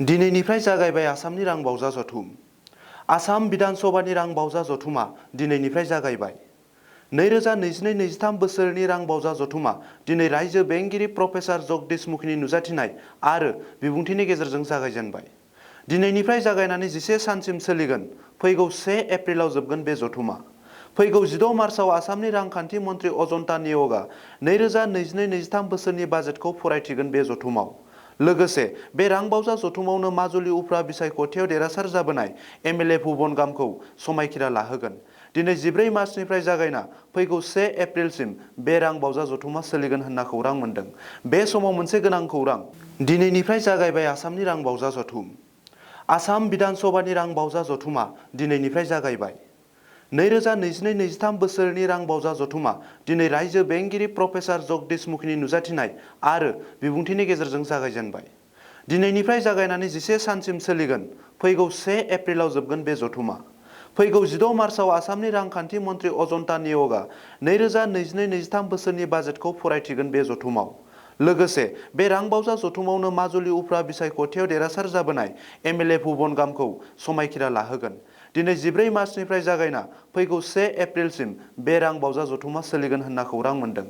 दिनैनिफ्राय जागायबाय आसामनि रां बावजा जथुम। आसाम बिधान सभानि रां बावजा जथुमा दिनैनिफ्राय जागायबाय। 2022-23 बोसोरनि रां बावजा जथुमा दिनै रायजो बेंगिरि प्रफेसार जगदीश मुखिनि नुजाथिनाय आरो बिबुंथिनि गेजेरजों जागायजेनबाय। दिनैनिफ्राय जागायनानै 11 सानसिम सोलिगोन। फैगौ 1 एप्रिलाव जोबगोन बे जथुमा। फैगौ 16 मार्चआव आसामनि रांखान्थि मन्त्रि अजन्ता निय'गआ 2022-23 बोसोरनि बाजेटखौ फरायथिगोन बे जथुमाव। लोगोसे बे रां बावजा जथुमावनो माजुलि उफ्रा बिसायख'थियाव देरहासार जाबोनाय एमएलए भुबन गामखौ समायखिरा लाहोगोन। दिनै 14 मार्चनिफ्राय जागायना फैगौ 1 एप्रिलसिम बे रां बावजा जथुमा सोलिगोन होनना खौरां मोन्दों। बे समाव मोनसे गोनां खौरां। दिनैनिफ्राय जागायबाय आसामनि रां बावजा जथुम। आसाम बिधान सभानि रां बावजा जथुमा दिनैनिफ्राय जागायबाय। 2022-23 बोसोरनि रां बावजा जथुमा दिनै रायजो बेंगिरि प्रफेसार जगदीश मुखिनि नुजाथिनाय आरो बिबुंथिनि गेजेरजों जागायजेनबाय। दिनैनिफ्राय जागायनानै 11 सानसिम सोलिगोन। फैगौ 1 एप्रिलाव जोबगोन बे जथुमा। फैगौ 16 मार्चआव आसामनि रांखान्थि मन्त्रि अजन्ता निय'गआ 2022-23 बोसोरनि बाजेटखौ फरायथिगोन बे जथुमाव। लोगोसे बे रां बावजा जथुमावनो माजुलि उफ्रा बिसायख'थियाव देरहासार जाबोनाय एमएलए भुबन गामखौ समायखिरा लाहोगोन। दिनै 14 मार्चनिफ्राय जागायना फैगौ 1 एप्रिलसिम बे रां बावजा जथुमा सोलिगोन होनना खौरां मोन्दों।